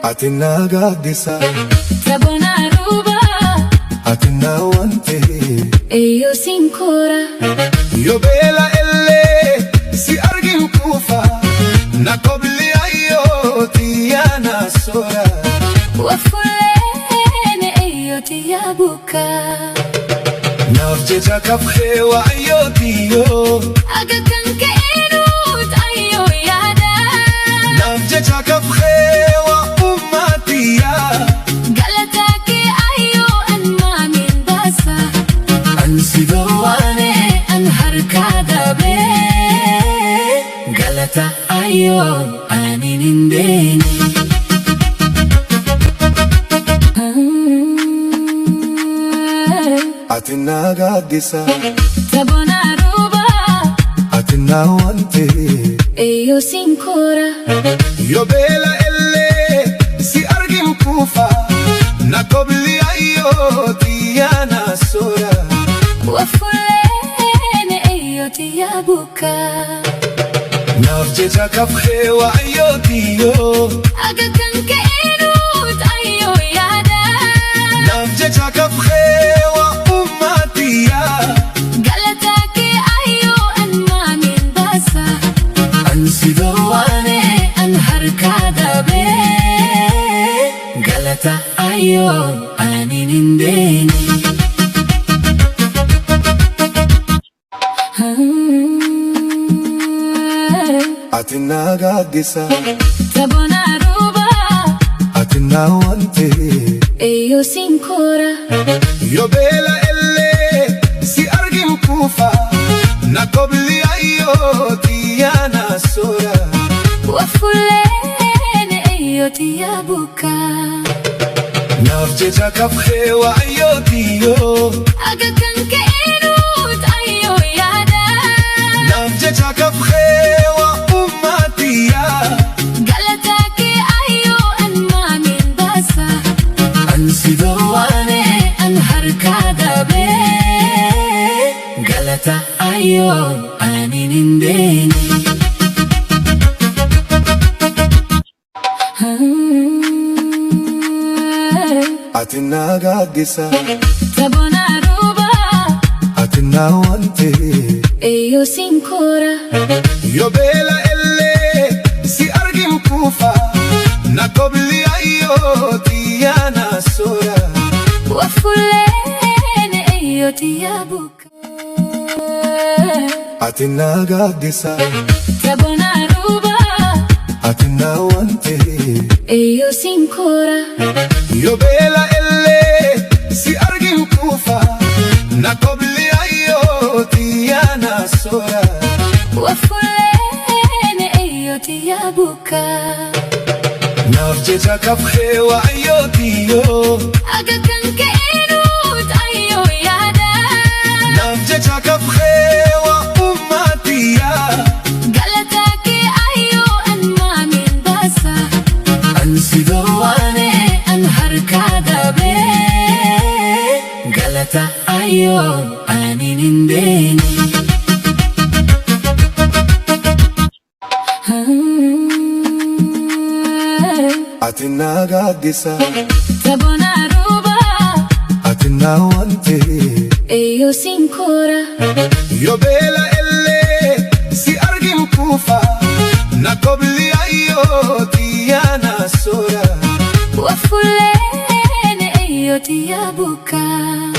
Ati na gaaddisa. Sabona ruba. Ati na wante. Eyo sinkora. Yoo beela illee si argin kuufa. Na kobli ayyoo tiyya na soora. Wafuleen eyo tiyya buka. Naaf jecha kafxee waayyoo tiyyoo. Aga kan ka'eenuut ayyoo yaada. Naaf jecha kafxee waa ummaatiyaa. Galataa kee ayyoo an maamin baasa. An si Waane an harkaa dabee. Galata ayyoo anin hin deene. Ati na gaaddisa. Sabona ruba. Ati na wante. Eyo sinkora. Yoo beela illee si argin kuufa. Na kobli ayyoo tiyya na soora. Wafuleen eyo tiyya buka. Naaf jecha kafxee waayyoo tiyyoo. Aga kan ka'eenuut ayyoo yaada. Naaf jecha kafxee waa ummaatiyaa. Galataa kee ayyoo an maamin baasa. An si Waane an harkaa dabee. Galata ayyoo anin hin deene. Ati na gaaddisa. Sabona ruba. Ati na wante. Eyo sinkora. Yoo beela illee si argin kuufa. Na kobli ayyoo tiyya na soora. Wafuleen eyo tiyya buka. Naaf jecha kafxee waayyoo tiyyoo. Aga kan ka'eenuut ayyoo yaada. Naaf jecha kafxee waa ummaatiyaa. Galataa kee ayyoo an maamin baasa. An si Waane an harkaa dabee. Galata ayyoo anin hin deene. Ati na gaaddisa. Sabona ruba. Ati na wante. Eyo sinkora. Yoo beela illee si argin kuufa. Na kobli ayyoo tiyya na soora. Wafuleen eyo tiyya buka. Ati na gaaddisa. Sabona ruba. Ati na wante. Eyo sinkora. Yoo beela illee si argin kuufa. Na kobli ayyoo tiyya na soora. Wafuleen eyo tiyya buka. Naaf jecha kafxee waayyoo tiyyoo. Aga kan ka'eenuut ayyoo yaada. Naaf jecha kafxee waa ummaatiyaa. Galataa kee ayyoo an maamin baasa. An si Waane an harkaa dabee. Galata ayyoo anin hin deene. Ati na gaaddisa. Sabona ruba. Ati na wante. Eyo sinkora. Yoo beela illee si argin kuufa. Na kobli ayyoo tiyya na soora. Wafuleen eyo tiyya buka.